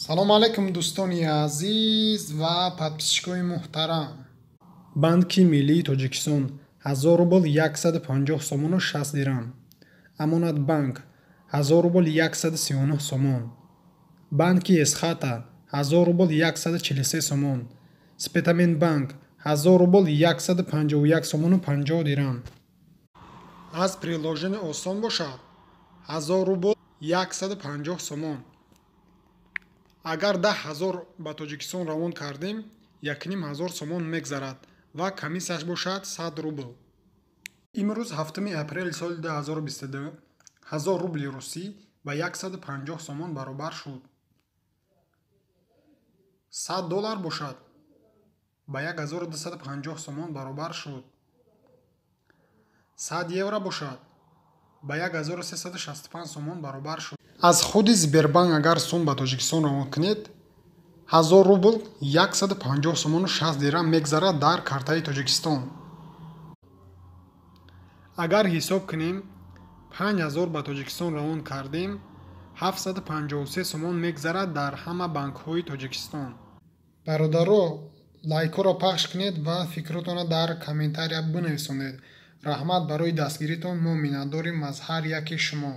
Салому алайкум, дӯстони азиз ва подписчикои муҳтарам. Банки Миллии Тоҷикистон: 1000 рубл 150 сомону 60 дирам. Амонатбанк: 1000 рубл 139 сомон. Банки Эсхата: 1000 рубл 143 сомон. Спитаменбанк: 1000 рубл 151 сомону 50 дирам. Аз приложение Осон бошад, 1000 рубл 150 сомон. Агар 10 000 ба Тоҷикистон равон кардем, 1500 сомон мегзарад ва комиссияш бошад 100 рубл. Имрӯз, 7 апрели соли 2022, 1000 рубли русӣ ба 150 сомон баробар шуд. 100 доллар бошад, ба 1250 сомон баробар шуд. 100 евро бошад, ба 1365 сомон баробар шуд. Аз худи Сбербанк агар сум ба Тоҷикистон равон кунед, 1000 рубл 150 сомону 60 дирам мегзарад дар картаи Тоҷикистон. Агар ҳисоб кунем, 5000 ба Тоҷикистон равон кардем, 753 сомон мегзарад дар ҳама банкҳои Тоҷикистон. Бародаро, лайкҳоро пахш кунед ва фикротонро дар комментария бинависонед. Раҳмат барои дастгиритон, мо миннатдорем аз ҳар яки шумо.